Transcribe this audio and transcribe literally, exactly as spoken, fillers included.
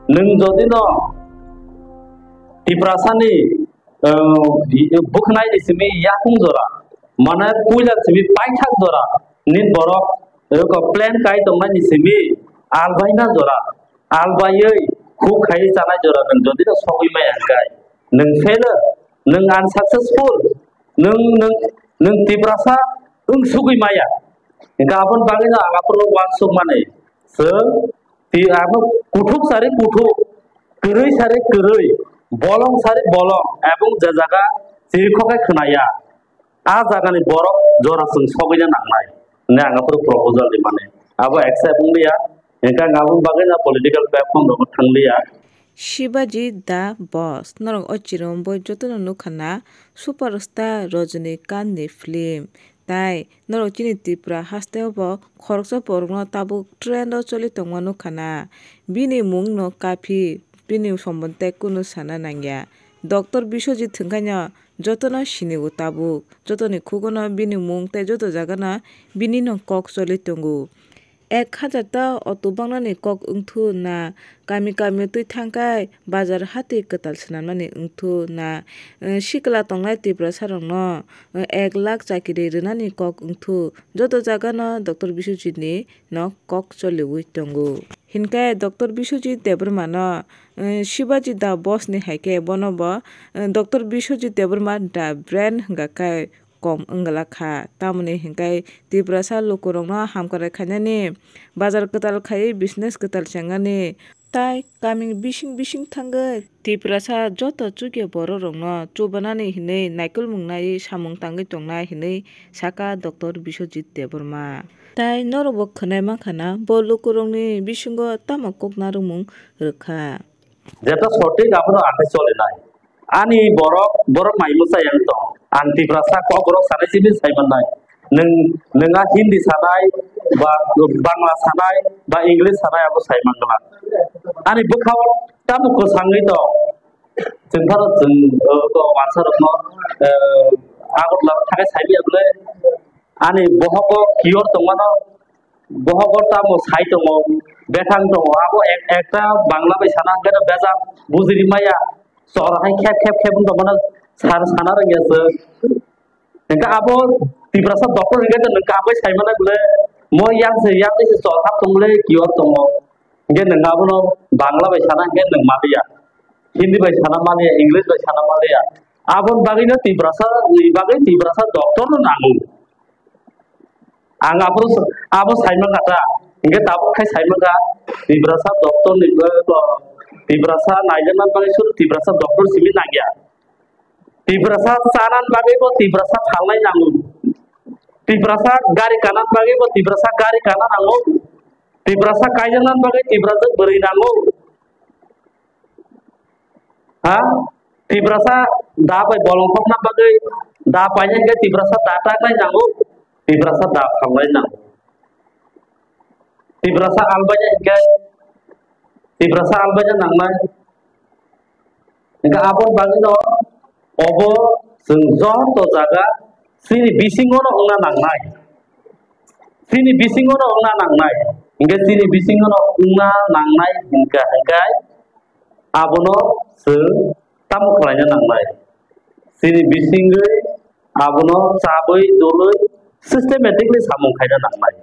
Nwng jodi no Tiprasani, eh, bwkhnai ni simi yakung jora, mane puila simi paithak jora, nin borok, eh, ko plan kai tongnai ni simi albaina jora, albaiwi khuk khai chanai jora nwng jodi no sogwi maya hwnkhe, nwng fail, nwng unsuccessful, nwng, nwng, nwng Tiprasa wng sugwi maya. Hwnkhe aboni bagwi no ang aphuru uansuk mani. Chwng ti-, abo kuthuk sari kuthuk, kwrwi sari kwrwi, bolong sari bolong, ebong je jaga chirikhok khe khwnaya, a jagani borok jora chwng sogwina nangnai hwnwi ang aphuru proposal rimani. Abo accept wngliya, hwnkhe ang aboni bagwi no political platform rogo thangliya. Shibaji Da Boss, norok o chirong boi jotono nukha na superstar Rajinikanth ni film. Tai norok chini Tripura haste o bo khoroksa borokno tabuk trend o choli tongma nukha na. Bini mung no kaphi, bini sombonte kunu sana nangya. Doctor Biswajit thwngkhaino jotono sinigo tabuk. Jotoni khugono bini mung tei joto jagano bini no kok choli tongo. Ek hajar ta auto bangnani kok wngthu na, kami kami twi thangkhai bazar hati kwtal swnamnani wngthu na, eh, sikla tongnai Tiprasa rokno, eh, ek lakh chakiri rwnani kok wngthu, joto jagano Doctor Biswajit ni no kok choliwi tongo. Hinkhe Doctor Biswajit Debbarma no, eh, Shibaji Da Boss ni hai khe bono bo, eh, Doctor Biswajit Debbarma Da Brain hwnga khe kom wngla kha. Tamoni hinkhe Tiprasa lukurokno hamkrai khainani, bazar kwtal khaiwi business kwtal chengnani, tai kami bising bising thangwi Tiprasa joto chukya bororokno chubanani hinwi naikolmung naiwi samung tangwi tongnai hinwi sakha Doctor Biswajit Debbarma. Tai norokbo khwnai mankha na, bo lukurokni bisingo tamo kok narwkmung rwkha. Jeta sothik abono akhai cholinai. Ani borok, borok mai mwchai ang tong. Ang Tiprasa kok borok sanai simi sai mannai. Nwng, nwng a Hindi sanai, ba Bangla sanai, ba English sanai abo sai mangla. Ani bwkhao tamo kwsangwi tong. Chwng phano chwng, uh, to wansa rokno, uh, Agartala thakai sai ya bole. Ani bohogo kiyor tongmano, bohogo tamo sai tongo, bethang tongo, abo ek-, ekta Bangla bai sana hwnkhe no bejak bujiri maya, chwra hai khep khep khep wng tongmano sar sana rwngya se. Hwnkhe abo Tiprasa doctor hwnkhe nwng kabai sai mano bole, mo yang se yang se chwra hap tong bole kiyor tongo. Hwnkhe nwng abono Bangla bai sana hwnkhe nwng maliya, Hindi bai sana maliya, English bai sana maliya. Aboni bagwino Tiprasa ni bagwi Tiprasa doctor no nango. Ang abo, abo saimang kha ta. Hingke tabuk khai saimang kha, Tiprasa doctor ni, Tiprasa naijakna bagwi suru Tiprasa doctor simi nangya. Tiprasa chanan bagwi bo Tiprasa phalnai nango. Tiprasa gari kanan bagwi bo Tiprasa gari kana nango. Tiprasa kaijakna bagwi Tiprasa bwrwi nango. Ha? Tiprasa da bai bolong khokna bagwi da paina hingke Tiprasa da taknai nango, Tiprasa da phalnai nango. Tiprasa albaina hingke Tiprasa albaina nangnai. Hingke aboni bagwino obo chwng joto jaga chini bisingono wngna nangnai. Chini bisingono wngna nangnai. Hingke chini bisingono wngna nangnai hingka hingke abono chwng tamo khlaina nangnai? Chini bisingwi abono chabwi dului systematically samung khaina nangnai.